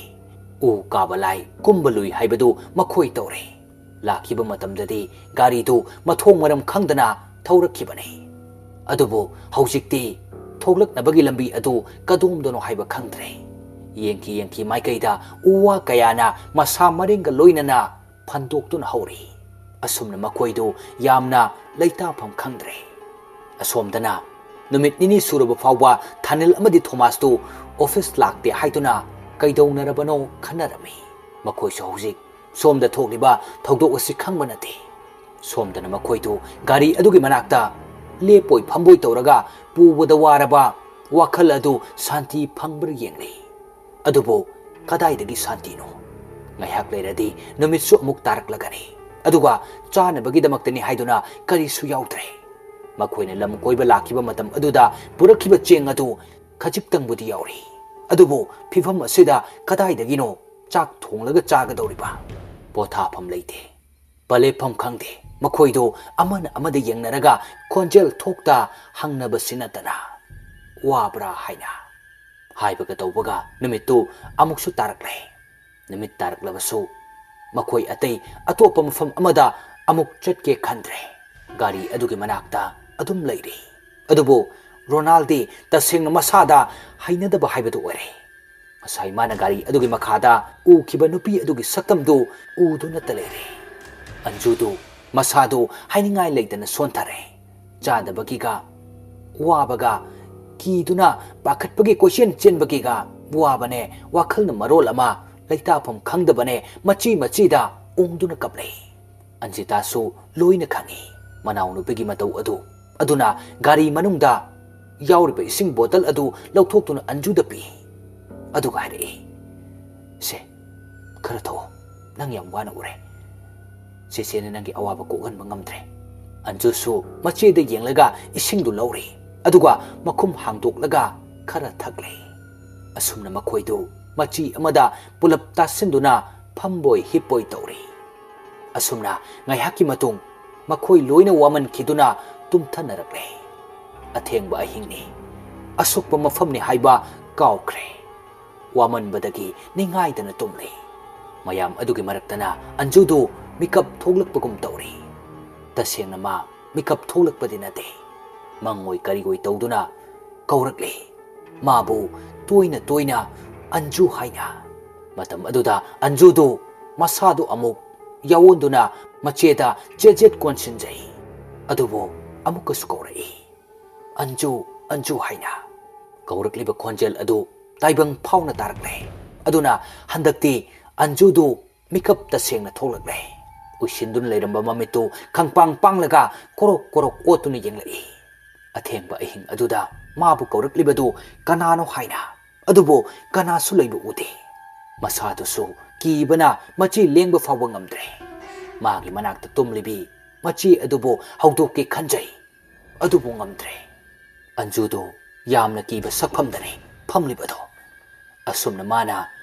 ꯎ ꯀꯥꯕ ꯂꯥꯏ ꯀꯨꯝꯕ ꯂꯨꯏ ꯍꯥꯏꯕꯗꯨ ꯃꯈꯣꯏ ꯇꯧꯔꯦ꯫ ꯂꯥꯛꯈꯤꯕ ꯃꯇꯝꯗꯗꯤ ꯒꯥꯔꯤꯗꯨ ꯃꯊꯣꯡ ꯃꯔꯝ ꯈꯪꯗꯅ ꯊꯧꯔꯛꯈꯤꯕꯅꯤ꯫ ꯑꯗꯨꯕꯨ ꯍꯧꯖꯤꯛꯇꯤ ꯊꯣꯛꯂꯛꯅꯕꯒꯤ ꯂꯝꯕꯤ ꯑꯗꯨ ꯀꯗꯣꯝꯗꯅꯣ ꯍꯥꯏꯕ ꯈꯪꯗ꯭ꯔꯦ꯫ ꯌꯦꯡꯈꯤ ꯌꯦꯡꯈꯤ ꯃꯥꯏꯀꯩꯗ ꯎ ꯋꯥ ꯀꯌꯥꯅ ꯃꯁꯥ ꯃꯔꯦꯡꯒ ꯂꯣꯏꯅꯅ ꯐꯟꯗꯣꯛꯇꯨꯅ ꯍꯧꯔꯤ꯫ ꯑꯁꯨꯝꯅ ꯃꯈꯣꯏꯗꯨ ꯌꯥꯝꯅ ꯂꯩꯇꯥꯐꯝ ꯈꯪꯗ꯭ꯔꯦ꯫ ꯑꯁꯣꯝꯗꯅ ꯅꯨꯃꯤꯠ ꯅꯤꯅꯤ ꯁꯨꯔꯕ ꯐꯥꯎꯕ ꯊꯥꯅꯤꯜ ꯑꯃꯗꯤ ꯊꯣꯃꯥꯁꯇꯨ ꯑꯣꯐꯤꯁ ꯂꯥꯛꯇꯦ ꯍꯥꯏꯗꯨꯅ ꯀꯩꯗꯧꯅꯔꯕꯅꯣ ꯈꯟꯅꯔꯝꯃꯤ꯫ ꯃꯈꯣꯏꯁꯨ ꯍꯧꯖꯤꯛ ꯁꯣꯝꯗ ꯊꯣꯛꯂꯤꯕ ꯊꯧꯗꯣꯛ ꯑꯁꯤ ꯈꯪꯕ ꯅꯠꯇꯦ꯫ ꯁꯣꯝꯗꯅ ꯃꯈꯣꯏꯗꯨ ꯒꯥꯔꯤ ꯑꯗꯨꯒꯤ ꯃꯅꯥꯛꯇ ꯂꯦꯞꯄꯣꯏ ꯐꯝꯕꯣꯏ ꯇꯧꯔꯒ ꯄꯨꯕꯗ ꯋꯥꯔꯕ ꯋꯥꯈꯜ ꯑꯗꯨ ꯁꯥꯟꯇꯤ ꯐꯪꯕ꯭ꯔꯥ ꯌꯦꯡꯂꯤ꯫ ꯑꯗꯨꯕꯨ ꯀꯗꯥꯏꯗꯒꯤ ꯁꯥꯟꯇꯤꯅꯣ? ꯉꯥꯏꯍꯥꯛ ꯂꯩꯔꯗꯤ ꯅꯨꯃꯤꯠꯁꯨ ꯑꯃꯨꯛ ꯇꯥꯔꯛꯂꯒꯅꯤ꯫ ꯑꯗꯨꯒ ꯆꯥꯅꯕꯒꯤꯗꯃꯛꯇꯅꯤ ꯍꯥꯏꯗꯨꯅ ꯀꯔꯤꯁꯨ ꯌꯥꯎꯗ꯭ꯔꯦ꯫ ꯃꯈꯣꯏꯅ ꯂꯝ ꯀꯣꯏꯕ ꯂꯥꯛꯈꯤꯕ ꯃꯇꯝ ꯑꯗꯨꯗ ꯄꯨꯔꯛꯈꯤꯕ ꯆꯦꯡ ꯑꯗꯨ ꯈꯖꯤꯛꯇꯪꯕꯨꯗꯤ ꯌꯥꯎꯔꯤ꯫ ꯑꯗꯨꯕꯨ ꯐꯤꯚꯝ ꯑꯁꯤꯗ ꯀꯗꯥꯏꯗꯒꯤꯅꯣ ꯆꯥꯛ ꯊꯣꯡꯂꯒ ꯆꯥꯒꯗꯧꯔꯤꯕ? ꯄꯣꯊꯥꯐꯝ ꯂꯩꯇꯦ꯫ ꯄꯂꯦꯞꯐꯝ ꯈꯪꯗꯦ꯫ ꯃꯈꯣꯏꯗꯨ ꯑꯃꯅ ꯑꯃꯗ ꯌꯦꯡꯅꯔꯒ ꯈꯣꯟꯖꯦꯜ ꯊꯣꯛꯇ ꯍꯪꯅꯕꯁꯤ ꯅꯠꯇꯅ꯫ "ꯋꯥꯕ꯭ꯔꯥ?" ꯍꯥꯏꯅ ꯍꯥꯏꯕꯒ ꯇꯧꯕꯒ ꯅꯨꯃꯤꯠꯇꯨ ꯑꯃꯨꯛꯁꯨ ꯇꯥꯔꯛꯂꯦ꯫ ꯅꯨꯃꯤꯠ ꯇꯥꯔꯛꯂꯕꯁꯨ ꯃꯈꯣꯏ ꯑꯇꯩ ꯑꯇꯣꯞꯄ ꯃꯐꯝ ꯑꯃꯗ ꯑꯃꯨꯛ ꯆꯠꯀꯦ ꯈꯟꯗ꯭ꯔꯦ꯫ ꯒꯥꯔꯤ ꯑꯗꯨꯒꯤ ꯃꯅꯥꯛꯇ ꯑꯗꯨꯝ ꯂꯩꯔꯤ꯫ ꯑꯗꯨꯕꯨ ꯔꯣꯅꯥꯜꯗꯤ ꯇꯁꯦꯡꯅ ꯃꯁꯥꯗ ꯍꯩꯅꯗꯕ ꯍꯥꯏꯕꯗꯨ ꯑꯣꯏꯔꯦ꯫ ꯉꯁꯥꯏ ꯃꯥꯅ ꯒꯥꯔꯤ ꯑꯗꯨꯒꯤ ꯃꯈꯥꯗ ꯎꯈꯤꯕ ꯅꯨꯄꯤ ꯑꯗꯨꯒꯤ ꯁꯛꯇꯝꯗꯨ ꯎꯗꯨꯅꯇ ꯂꯩꯔꯦ꯫ ꯑꯟꯖꯨꯗꯨ ꯃꯁꯥꯗꯨ ꯍꯥꯏꯅꯤꯡꯉꯥꯏ ꯂꯩꯇꯅ ꯁꯣꯟꯊꯔꯦ꯫ ꯆꯥꯗꯕꯒꯤꯒ ꯋꯥꯕꯒ ꯀꯤꯗꯨꯅ ꯄꯥꯈꯠꯄꯒꯤ ꯀꯣꯏꯆꯦꯟ ꯆꯦꯟꯕꯒꯤꯒ ꯋꯥꯕꯅꯦ, ꯋꯥꯈꯜꯅ ꯃꯔꯣꯜ ꯑꯃ ꯂꯩꯇꯥꯐꯝ ꯈꯪꯗꯕꯅꯦ, ꯃꯆꯤ ꯃꯆꯤꯗ ꯎꯪꯗꯨꯅ ꯀꯞꯂꯦ꯫ ꯑꯟꯖꯤꯇꯥꯁꯨ ꯂꯣꯏꯅ ꯈꯪꯏ꯫ ꯃꯅꯥꯎꯅꯨꯄꯤꯒꯤ ꯃꯇꯧ ꯑꯗꯨ꯫ ꯑꯗꯨꯅ ꯒꯥꯔꯤ ꯃꯅꯨꯡꯗ ꯌꯥꯎꯔꯤꯕ ꯏꯁꯤꯡ ꯕꯣꯇꯜ ꯑꯗꯨ ꯂꯧꯊꯣꯛꯇꯨꯅ ꯑꯟꯖꯨꯗ ꯄꯤ꯫ ꯑꯗꯨꯒ ꯍꯥꯏꯔꯛꯏ, "ꯁꯦ, ꯈꯔ ꯊꯛꯑꯣ꯫ ꯅꯪ ꯌꯥꯝ ꯋꯥꯅ ꯎꯔꯦ꯫ ꯆꯦꯆꯦꯅ ꯅꯪꯒꯤ ꯑꯋꯥꯕ ꯀꯣꯛꯍꯟꯕ ꯉꯝꯗ꯭ꯔꯦ꯫" ꯑꯟꯖꯨꯁꯨ ꯃꯆꯦꯗ ꯌꯦꯡꯂꯒ ꯏꯁꯤꯡꯗꯨ ꯂꯧꯔꯤ꯫ ꯑꯗꯨꯒ ꯃꯈꯨꯝ ꯍꯥꯡꯗꯣꯛꯂꯒ ꯈꯔ ꯊꯛꯂꯦ꯫ ꯑꯁꯨꯝꯅ ꯃꯈꯣꯏꯗꯨ ꯃꯆꯤ ꯑꯃꯗ ꯄꯨꯂꯞ ꯇꯥꯁꯤꯟꯗꯨꯅ ꯐꯝꯕꯣꯏ ꯍꯤꯞꯄꯣꯏ ꯇꯧꯔꯤ꯫ ꯑꯁꯨꯝꯅ ꯉꯥꯏꯍꯥꯛꯀꯤ ꯃꯇꯨꯡ ꯃꯈꯣꯏ ꯂꯣꯏꯅ ꯋꯥꯃꯟꯈꯤꯗꯨꯅ ꯇꯨꯝꯊꯅꯔꯛꯂꯦ꯫ ꯑꯊꯦꯡꯕ ꯑꯍꯤꯡꯅꯤ꯫ ꯑꯁꯣꯛꯄ ꯃꯐꯝꯅꯤ ꯍꯥꯏꯕ ꯀꯥꯎꯈ꯭ꯔꯦ꯫ ꯋꯥꯃꯟꯕꯗꯒꯤ ꯅꯤꯡꯉꯥꯏꯗꯅ ꯇꯨꯝꯂꯤ꯫ ꯃꯌꯥꯝ ꯑꯗꯨꯒꯤ ꯃꯔꯛꯇꯅ ꯑꯟꯖꯨꯗꯨ ꯃꯤꯀꯞ ꯊꯣꯛꯂꯛꯄꯒꯨꯝ ꯇꯧꯔꯤ꯫ ꯇꯁꯦꯡꯅ ꯃꯥ ꯃꯤꯀꯞ ꯊꯣꯛꯂꯛꯄꯗꯤ ꯅꯠꯇꯦ꯫ ꯃꯪꯑꯣꯏ ꯀꯔꯤꯑꯣꯏ ꯇꯧꯗꯨꯅ ꯀꯧꯔꯛꯂꯤ꯫ ꯃꯥꯕꯨ ꯇꯣꯏꯅ ꯇꯣꯏꯅ "ꯑꯟꯖꯨ" ꯍꯥꯏꯅ꯫ ꯃꯇꯝ ꯑꯗꯨꯗ ꯑꯟꯖꯨꯗꯨ ꯃꯁꯥꯗꯨ ꯑꯃꯨꯛ ꯌꯥꯑꯣꯟꯗꯨꯅ ꯃꯆꯦꯗ ꯆꯦꯖꯦꯠ ꯀꯣꯟꯁꯤꯟꯖꯩ꯫ ꯑꯗꯨꯕꯨ ꯑꯃꯨꯛꯀꯁꯨ ꯀꯧꯔꯛꯏ꯫ "ꯑꯟꯖꯨ, ꯑꯟꯖꯨ" ꯍꯥꯏꯅ꯫ ꯀꯧꯔꯛꯂꯤꯕ ꯈꯣꯟꯖꯦꯜ ꯑꯗꯨ ꯇꯥꯏꯕꯪ ꯐꯥꯎꯅ ꯇꯥꯔꯛꯂꯦ꯫ ꯑꯗꯨꯅ ꯍꯟꯗꯛꯇꯤ ꯑꯟꯖꯨꯗꯨ ꯃꯤꯀꯞ ꯇꯁꯦꯡꯅ ꯊꯣꯛꯂꯛꯂꯦ꯫ ꯎꯏꯁꯤꯟꯗꯨꯅ ꯂꯩꯔꯝꯕ ꯃꯃꯤꯠꯇꯨ ꯈꯪꯄꯥꯡ ꯄꯥꯡꯂꯒ ꯀꯣꯔꯣꯛ ꯀꯣꯔꯣꯛ ꯑꯣꯠꯇꯨꯅ ꯌꯦꯡꯂꯛꯏ꯫ ꯑꯊꯦꯡꯕ ꯑꯍꯤꯡ ꯑꯗꯨꯗ ꯃꯥꯕꯨ ꯀꯧꯔꯛꯂꯤꯕꯗꯨ ꯀꯅꯥꯅꯣ ꯍꯥꯏꯅ꯫ ꯑꯗꯨꯕꯨ ꯀꯅꯥꯁꯨ ꯂꯩꯕ ꯎꯗꯦ꯫ ꯃꯁꯥꯗꯨꯁꯨ ꯀꯤꯕꯅ ꯃꯆꯤ ꯂꯦꯡꯕ ꯐꯥꯎꯕ ꯉꯝꯗ꯭ꯔꯦ꯫ ꯃꯥꯒꯤ ꯃꯅꯥꯛꯇ ꯇꯨꯝꯂꯤꯕꯤ ꯃꯆꯤ ꯑꯗꯨꯕꯨ ꯍꯧꯗꯣꯛꯀꯦ ꯈꯟꯖꯩ꯫ ꯑꯗꯨꯕꯨ ꯉꯝꯗ꯭ꯔꯦ꯫ ꯑꯟꯖꯨꯗꯨ ꯌꯥꯝꯅ ꯀꯤꯕ ꯁꯛꯐꯝꯗꯅꯤ ꯐꯝꯂꯤꯕꯗꯣ꯫ ꯑꯁꯨꯝꯅ ꯃꯥꯅ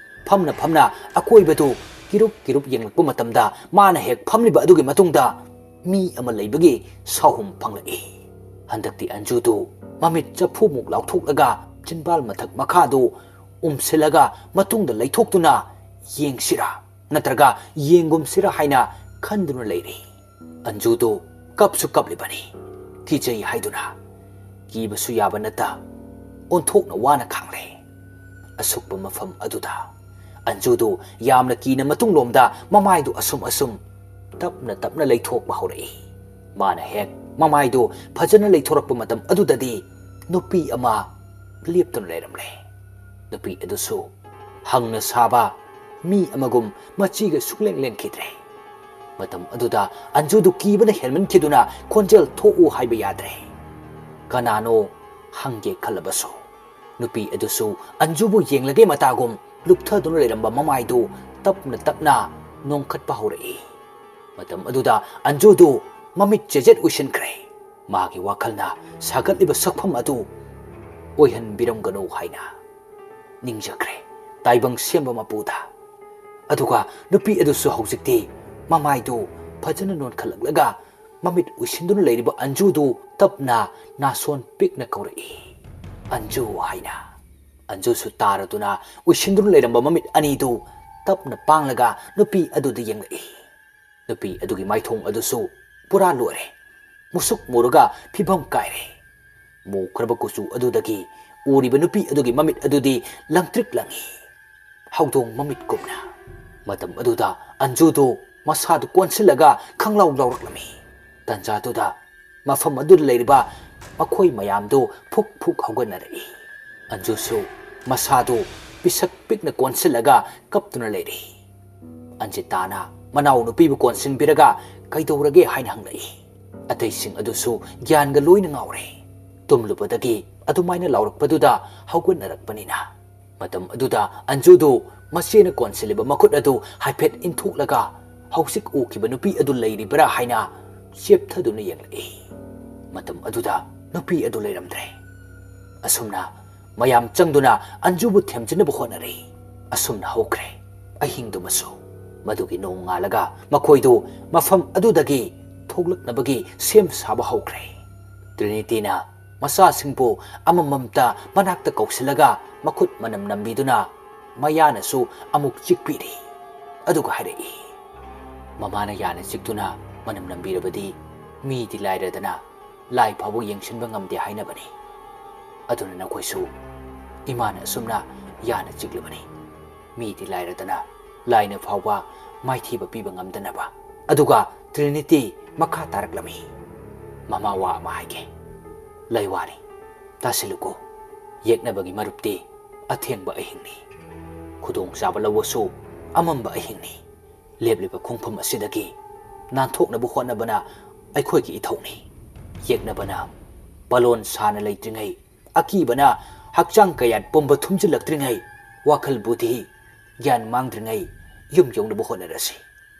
ꯐꯝꯅ ꯐꯝꯅ ꯑꯀꯣꯏꯕꯗꯨ ꯀꯤꯔꯨꯞ ꯀꯤꯔꯨꯞ ꯌꯦꯡꯂꯛꯄ ꯃꯇꯝꯗ, ꯃꯥꯅ ꯍꯦꯛ ꯐꯝꯂꯤꯕ ꯑꯗꯨꯒꯤ ꯃꯇꯨꯡꯗ ꯃꯤ ꯑꯃ ꯂꯩꯕꯒꯤ ꯁꯥꯍꯨꯝ ꯐꯪꯂꯛꯏ꯫ ꯍꯟꯗꯛꯇꯤ ꯑꯟꯖꯨꯗꯨ ꯃꯃꯤꯠ ꯆꯐꯨꯃꯨꯛ ꯂꯥꯎꯊꯣꯛꯂꯒ ꯆꯤꯟꯕꯥꯜ ꯃꯊꯛ ꯃꯈꯥꯗꯨ ꯎꯝꯁꯤꯜꯂꯒ ꯃꯇꯨꯡꯗ ꯂꯩꯊꯣꯛꯇꯨꯅ ꯌꯦꯡꯁꯤꯔꯥ ꯅꯠꯇ꯭ꯔꯒ ꯌꯦꯡꯒꯨꯝꯁꯤꯔꯥ ꯍꯥꯏꯅ ꯈꯟꯗꯨꯅ ꯂꯩꯔꯤ꯫ ꯑꯟꯖꯨꯗꯨ ꯀꯞꯁꯨ ꯀꯞꯂꯤꯕꯅꯤ, ꯀꯤꯖꯩ ꯍꯥꯏꯗꯨꯅ꯫ ꯀꯤꯕꯁꯨ ꯌꯥꯕ ꯅꯠꯇ, ꯑꯣꯟꯊꯣꯛꯅ ꯋꯥꯅ ꯈꯥꯡꯂꯦ꯫ ꯑꯁꯨꯛꯄ ꯃꯐꯝ ꯑꯗꯨꯗ ꯑꯟꯖꯨꯗꯨ ꯌꯥꯝꯅ ꯀꯤꯅ ꯃꯇꯨꯡꯂꯣꯝꯗ ꯃꯃꯥꯏꯗꯨ ꯑꯁꯨꯝ ꯑꯁꯨꯝ ꯇꯞꯅ ꯇꯞꯅ ꯂꯩꯊꯣꯛꯄ ꯍꯧꯔꯛꯏ꯫ ꯃꯥꯅ ꯍꯦꯛ ꯃꯃꯥꯏꯗꯨ ꯐꯖꯅ ꯂꯩꯊꯣꯔꯛꯄ ꯃꯇꯝ ꯑꯗꯨꯗꯗꯤ ꯅꯨꯄꯤ ꯑꯃ ꯂꯦꯞꯇꯨꯅ ꯂꯩꯔꯝꯂꯦ꯫ ꯅꯨꯄꯤ ꯑꯗꯨꯁꯨ ꯍꯪꯅ ꯁꯥꯕ ꯃꯤ ꯑꯃꯒꯨꯝ ꯃꯆꯤꯒ ꯁꯨꯛꯂꯦꯡ ꯂꯦꯡꯈꯤꯗ꯭ꯔꯦ꯫ ꯃꯇꯝ ꯑꯗꯨꯗ ꯑꯟꯖꯨꯗꯨ ꯀꯤꯕꯅ ꯍꯦꯟꯃꯟꯈꯤꯗꯨꯅ ꯈꯣꯟꯖꯦꯜ ꯊꯣꯛꯎ ꯍꯥꯏꯕ ꯌꯥꯗ꯭ꯔꯦ꯫ ꯀꯅꯥꯅꯣ ꯍꯪꯒꯦ ꯈꯜꯂꯕꯁꯨ ꯅꯨꯄꯤ ꯑꯗꯨꯁꯨ ꯑꯟꯖꯨꯕꯨ ꯌꯦꯡꯂꯒꯦ ꯃꯇꯥꯒꯨꯝ ꯂꯨꯞꯊꯗꯨꯅ ꯂꯩꯔꯝꯕ ꯃꯃꯥꯏꯗꯨ ꯇꯞꯅ ꯇꯞꯅ ꯅꯣꯡꯈꯠꯄ ꯍꯧꯔꯛꯏ꯫ ꯃꯇꯝ ꯑꯗꯨꯗ ꯑꯟꯖꯨꯗꯨ ꯃꯃꯤꯠ ꯆꯦꯖꯦꯠ ꯎꯏꯁꯤꯟꯈ꯭ꯔꯦ꯫ ꯃꯥꯒꯤ ꯋꯥꯈꯜꯅ ꯁꯥꯒꯠꯂꯤꯕ ꯁꯛꯐꯝ ꯑꯗꯨ ꯑꯣꯏꯍꯟꯕꯤꯔꯝꯒꯅꯨ ꯍꯥꯏꯅ ꯅꯤꯡꯖꯈ꯭ꯔꯦ ꯇꯥꯏꯕꯪ ꯁꯦꯝꯕ ꯃꯄꯨꯗ꯫ ꯑꯗꯨꯒ ꯅꯨꯄꯤ ꯑꯗꯨꯁꯨ ꯍꯧꯖꯤꯛꯇꯤ ꯃꯃꯥꯏꯗꯨ ꯐꯖꯅ ꯅꯣꯟꯈꯠꯂꯛꯂꯒ ꯃꯃꯤꯠ ꯎꯏꯁꯤꯟꯗꯨꯅ ꯂꯩꯔꯤꯕ ꯑꯟꯖꯨꯗꯨ ꯇꯞꯅ ꯅꯥꯁꯣꯟ ꯄꯤꯛꯅ ꯀꯧꯔꯛꯏ, "ꯑꯟꯖꯨ" ꯍꯥꯏꯅ꯫ ꯑꯟꯖꯨꯁꯨ ꯇꯥꯔꯗꯨꯅ ꯎꯏꯁꯤꯟꯗꯨꯅ ꯂꯩꯔꯝꯕ ꯃꯃꯤꯠ ꯑꯅꯤꯗꯨ ꯇꯞꯅ ꯄꯥꯡꯂꯒ ꯅꯨꯄꯤ ꯑꯗꯨꯗ ꯌꯦꯡꯂꯛꯏ꯫ ꯅꯨꯄꯤ ꯑꯗꯨꯒꯤ ꯃꯥꯏꯊꯣꯡ ꯑꯗꯨꯁꯨ ꯄꯨꯔꯥ ꯂꯣꯏꯔꯦ, ꯃꯨꯁꯨꯛ ꯃꯨꯔꯒ ꯐꯤꯕꯝ ꯀꯥꯏꯔꯦ꯫ ꯃꯨꯈ꯭ꯔꯕ ꯀꯨꯆꯨ ꯑꯗꯨꯗꯒꯤ ꯎꯔꯤꯕ ꯅꯨꯄꯤ ꯑꯗꯨꯒꯤ ꯃꯃꯤꯠ ꯑꯗꯨꯗꯤ ꯂꯪꯇ꯭ꯔꯤꯛ ꯂꯪꯏ, ꯍꯧꯗꯣꯡ ꯃꯃꯤꯠꯀꯨꯝꯅ꯫ ꯃꯇꯝ ꯑꯗꯨꯗ ꯑꯟꯖꯨꯗꯨ ꯃꯁꯥꯗꯨ ꯀꯣꯟꯁꯤꯜꯂꯒ ꯈꯪꯂꯥꯎ ꯂꯥꯎꯔꯛꯂꯝꯃꯤ꯫ ꯇꯟꯖꯥꯗꯨꯗ ꯃꯐꯝ ꯑꯗꯨꯗ ꯂꯩꯔꯤꯕ ꯃꯈꯣꯏ ꯃꯌꯥꯝꯗꯨ ꯐꯨꯛ ꯐꯨꯛ ꯍꯧꯒꯠꯅꯔꯛꯏ꯫ ꯑꯟꯖꯨꯁꯨ ꯃꯁꯥꯗꯨ ꯄꯤꯁꯛ ꯄꯤꯛꯅ ꯀꯣꯟꯁꯤꯜꯂꯒ ꯀꯞꯇꯨꯅ ꯂꯩꯔꯤ꯫ ꯑꯟꯖꯤꯇꯥꯅ ꯃꯅꯥꯎꯅꯨꯄꯤꯕꯨ ꯀꯣꯟꯁꯤꯟꯕꯤꯔꯒ "ꯀꯩꯗꯧꯔꯒꯦ?" ꯍꯥꯏꯅ ꯍꯪꯂꯛꯏ꯫ ꯑꯇꯩꯁꯤꯡ ꯑꯗꯨꯁꯨ ꯒ꯭ꯌꯥꯟꯒ ꯂꯣꯏꯅ ꯉꯥꯎꯔꯦ꯫ ꯇꯨꯝꯂꯨꯕꯗꯒꯤ ꯑꯗꯨꯃꯥꯏꯅ ꯂꯥꯎꯔꯛꯄꯗꯨꯗ ꯍꯧꯒꯠꯅꯔꯛꯄꯅꯤꯅ꯫ ꯃꯇꯝ ꯑꯗꯨꯗ ꯑꯟꯖꯨꯗꯨ ꯃꯆꯦꯅ ꯀꯣꯟꯁꯤꯜꯂꯤꯕ ꯃꯈꯨꯠ ꯑꯗꯨ ꯍꯥꯏꯐꯦꯠ ꯏꯟꯊꯣꯛꯂꯒ ꯍꯧꯖꯤꯛ ꯎꯈꯤꯕ ꯅꯨꯄꯤ ꯑꯗꯨ ꯂꯩꯔꯤꯕ꯭ꯔꯥ ꯍꯥꯏꯅ ꯆꯦꯞꯊꯗꯨꯅ ꯌꯦꯡꯂꯛꯏ꯫ ꯃꯇꯝ ꯑꯗꯨꯗ ꯅꯨꯄꯤ ꯑꯗꯨ ꯂꯩꯔꯝꯗ꯭ꯔꯦ꯫ ꯑꯁꯨꯝꯅ ꯃꯌꯥꯝ ꯆꯪꯗꯨꯅ ꯑꯟꯖꯨꯕꯨ ꯊꯦꯝꯖꯤꯟꯅꯕ ꯍꯣꯠꯅꯔꯦ꯫ ꯑꯁꯨꯝꯅ ꯍꯧꯈ꯭ꯔꯦ ꯑꯍꯤꯡꯗꯨꯃꯁꯨ꯫ ꯃꯗꯨꯒꯤ ꯅꯣꯡꯉꯥꯜꯂꯒ ꯃꯈꯣꯏꯗꯨ ꯃꯐꯝ ꯑꯗꯨꯗꯒꯤ ꯊꯣꯛꯂꯛꯅꯕꯒꯤ ꯁꯦꯝ ꯁꯥꯕ ꯍꯧꯈ꯭ꯔꯦ꯫ ꯇ꯭ꯔꯤꯅꯤꯇꯤꯅ ꯃꯆꯥꯁꯤꯡꯕꯨ ꯑꯃꯃꯝꯇ ꯃꯅꯥꯛꯇ ꯀꯧꯁꯤꯜꯂꯒ ꯃꯈꯨꯠ ꯃꯅꯝ ꯅꯝꯕꯤꯗꯨꯅ ꯃꯌꯥꯅꯁꯨ ꯑꯃꯨꯛ ꯆꯤꯛꯄꯤꯔꯤ꯫ ꯑꯗꯨꯒ ꯍꯥꯏꯔꯛꯏ, "ꯃꯃꯥꯅ ꯌꯥꯅ ꯆꯤꯛꯇꯨꯅ ꯃꯅꯝ ꯅꯝꯕꯤꯔꯕꯗꯤ ꯃꯤꯗꯤ ꯂꯥꯏꯔꯗꯅ ꯂꯥꯏ ꯐꯥꯎꯕ ꯌꯦꯡꯁꯤꯟꯕ ꯉꯝꯗꯦ ꯍꯥꯏꯅꯕꯅꯤ꯫ ꯑꯗꯨꯅ ꯅꯈꯣꯏꯁꯨ ꯏꯃꯥꯅ ꯑꯁꯨꯝꯅ ꯌꯥꯅ ꯆꯤꯛꯂꯕꯅꯤ꯫ ꯃꯤꯗꯤ ꯂꯥꯏꯔꯗꯅ ꯂꯥꯏꯅ ꯐꯥꯎꯕ ꯃꯥꯏꯊꯤꯕ ꯄꯤꯕ ꯉꯝꯗꯅꯕ꯫" ꯑꯗꯨꯒ ꯇ꯭ꯔꯤꯅꯤꯇꯤ ꯃꯈꯥ ꯇꯥꯔꯛꯂꯝꯃꯤ, "ꯃꯃꯥ, ꯋꯥ ꯑꯃ ꯍꯥꯏꯒꯦ꯫ ꯂꯩꯋꯥꯅꯤ, ꯇꯥꯁꯤꯜꯂꯨꯀꯣ꯫ ꯌꯦꯛꯅꯕꯒꯤ ꯃꯔꯨꯞꯇꯤ ꯑꯊꯦꯡꯕ ꯑꯍꯤꯡꯅꯤ꯫ ꯈꯨꯗꯣꯡꯆꯥꯕ ꯂꯧꯕꯁꯨ ꯑꯃꯝꯕ ꯑꯍꯤꯡꯅꯤ꯫ ꯂꯦꯞꯂꯤꯕ ꯈꯣꯡꯐꯝ ꯑꯁꯤꯗꯒꯤ ꯅꯥꯟꯊꯣꯛꯅꯕ ꯍꯣꯠꯅꯕꯅ ꯑꯩꯈꯣꯏꯒꯤ ꯏꯊꯧꯅꯤ꯫ ꯌꯦꯛꯅꯕꯅ ꯄꯥꯂꯣꯟ ꯁꯥꯅ ꯂꯩꯇ꯭ꯔꯤꯉꯩ, ꯑꯀꯤꯕꯅ ꯍꯛꯆꯥꯡ ꯀꯌꯥꯠ ꯄꯨꯝꯕ ꯊꯨꯝꯖꯤꯜꯂꯛꯇ꯭ꯔꯤꯉꯩ, ꯋꯥꯈꯜ ꯕꯨꯙꯤ ꯒ꯭ꯌꯥꯟ ꯃꯥꯡꯗ꯭ꯔꯤꯉꯩ ꯌꯨꯝ ꯌꯧꯅꯕ ꯍꯣꯠꯅꯔꯁꯤ꯫"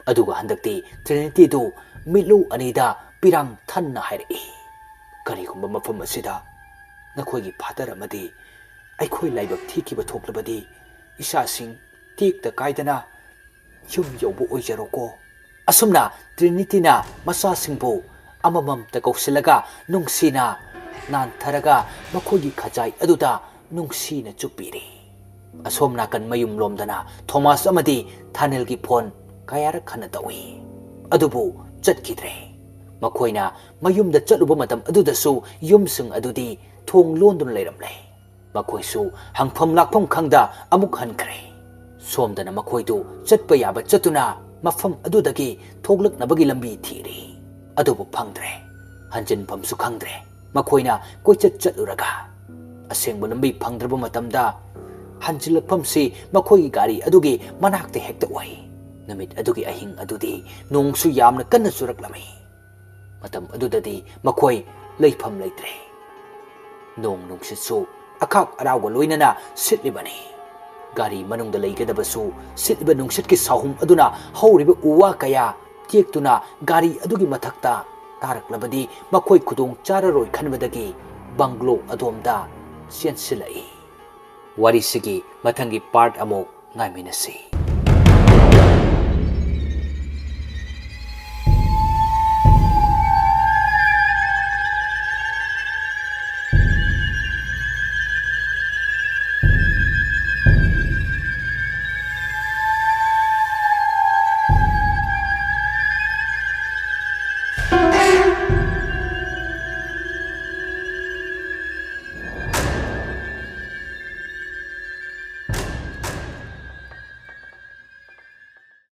ꯑꯗꯨꯒ ꯍꯟꯗꯛꯇꯤ ꯇ꯭ꯔꯤꯅꯤꯇꯤꯗꯨ ꯃꯤꯠꯂꯨ ꯑꯅꯤꯗ ꯄꯤꯔꯥꯡ ꯊꯟꯅ ꯍꯥꯏꯔꯛꯏ, "ꯀꯔꯤꯒꯨꯝꯕ ꯃꯐꯝ ꯑꯁꯤꯗ ꯅꯈꯣꯏꯒꯤ ꯐꯥꯗꯔ ꯑꯃꯗꯤ ꯑꯩꯈꯣꯏ ꯂꯥꯏꯕꯛ ꯊꯤꯈꯤꯕ ꯊꯣꯛꯂꯕꯗꯤ ꯏꯆꯥꯁꯤꯡ ꯇꯦꯛꯇ ꯀꯥꯏꯗꯅ ꯌꯨꯝ ꯌꯧꯕ ꯑꯣꯏꯖꯔꯣꯀꯣ꯫ ꯑꯁꯨꯝꯅ ꯇ꯭ꯔꯤꯅꯤꯇꯤꯅ ꯃꯆꯥꯁꯤꯡꯕꯨ ꯑꯃꯃꯝꯇ ꯀꯧꯁꯤꯜꯂꯒ ꯅꯨꯡꯁꯤꯅ ꯅꯥꯟꯊꯔꯒ ꯃꯈꯣꯏꯒꯤ ꯈꯖꯥꯏ ꯑꯗꯨꯗ ꯅꯨꯡꯁꯤꯅ ꯆꯨꯞꯄꯤꯔꯤ꯫ ꯑꯁꯣꯝ ꯅꯥꯀꯟ ꯃꯌꯨꯝ ꯂꯣꯝꯗꯅ ꯊꯣꯃꯥꯁ ꯑꯃꯗꯤ ꯊꯥꯅꯤꯜꯒꯤ ꯐꯣꯟ ꯀꯌꯥꯔꯛ ꯍꯟꯅ ꯇꯧꯏ, ꯑꯗꯨꯕꯨ ꯆꯠꯈꯤꯗ꯭ꯔꯦ꯫ ꯃꯈꯣꯏꯅ ꯃꯌꯨꯝꯗ ꯆꯠꯂꯨꯕ ꯃꯇꯝ ꯑꯗꯨꯗꯁꯨ ꯌꯨꯝꯁꯤꯡ ꯑꯗꯨꯗꯤ ꯊꯣꯡ ꯂꯣꯟꯗꯨꯅ ꯂꯩꯔꯝꯂꯦ꯫ ꯃꯈꯣꯏꯁꯨ ꯍꯪꯐꯝ ꯂꯥꯛꯐꯝ ꯈꯪꯗ ꯑꯃꯨꯛ ꯍꯟꯈ꯭ꯔꯦ꯫ ꯁꯣꯝꯗꯅ ꯃꯈꯣꯏꯗꯨ ꯆꯠꯄ ꯌꯥꯕ ꯆꯠꯇꯨꯅ ꯃꯐꯝ ꯑꯗꯨꯗꯒꯤ ꯊꯣꯛꯂꯛꯅꯕꯒꯤ ꯂꯝꯕꯤ ꯊꯤꯔꯤ, ꯑꯗꯨꯕꯨ ꯐꯪꯗ꯭ꯔꯦ꯫ ꯍꯟꯖꯤꯟꯐꯝꯁꯨ ꯈꯪꯗ꯭ꯔꯦ꯫ ꯃꯈꯣꯏꯅ ꯀꯣꯏꯆꯠ ꯆꯠꯂꯨꯔꯒ ꯑꯁꯦꯡꯕ ꯂꯝꯕꯤ ꯐꯪꯗ꯭ꯔꯕ ꯃꯇꯝꯗ ꯍꯟꯖꯤꯜꯂꯛꯐꯝꯁꯤ ꯃꯈꯣꯏꯒꯤ ꯒꯥꯔꯤ ꯑꯗꯨꯒꯤ ꯃꯅꯥꯛꯇ ꯍꯦꯛꯇ ꯑꯣꯏ꯫ ꯅꯨꯃꯤꯠ ꯑꯗꯨꯒꯤ ꯑꯍꯤꯡ ꯑꯗꯨꯗꯤ ꯅꯣꯡꯁꯨ ꯌꯥꯝꯅ ꯀꯟꯅ ꯆꯨꯔꯛꯂꯝꯃꯤ꯫ ꯃꯇꯝ ꯑꯗꯨꯗꯗꯤ ꯃꯈꯣꯏ ꯂꯩꯐꯝ ꯂꯩꯇ꯭ꯔꯦ꯫ ꯅꯣꯡ ꯅꯨꯡꯁꯤꯠꯁꯨ ꯑꯈꯥꯛ ꯑꯔꯥꯎꯒ ꯂꯣꯏꯅꯅ ꯁꯤꯠꯂꯤꯕꯅꯤ꯫ ꯒꯥꯔꯤ ꯃꯅꯨꯡꯗ ꯂꯩꯒꯗꯕꯁꯨ ꯁꯤꯠꯂꯤꯕ ꯅꯨꯡꯁꯤꯠꯀꯤ ꯁꯥꯍꯨꯝ ꯑꯗꯨꯅ ꯍꯧꯔꯤꯕ ꯎ ꯋꯥ ꯀꯌꯥ ꯇꯦꯛꯇꯨꯅ ꯒꯥꯔꯤ ꯑꯗꯨꯒꯤ ꯃꯊꯛꯇ ꯇꯥꯔꯛꯂꯕꯗꯤ ꯃꯈꯣꯏ ꯈꯨꯗꯣꯡ ꯆꯥꯔꯔꯣꯏ ꯈꯟꯕꯗꯒꯤ ꯕꯪꯒ꯭ꯂꯣ ꯑꯗꯣꯝꯗ ꯆꯦꯟꯁꯤꯜꯂꯛꯏ꯫ ꯋꯥꯔꯤꯁꯤꯒꯤ ꯃꯊꯪꯒꯤ ꯄꯥꯔꯠ ꯑꯃꯨꯛ ꯉꯥꯏꯃꯤꯟꯅꯁꯤ꯫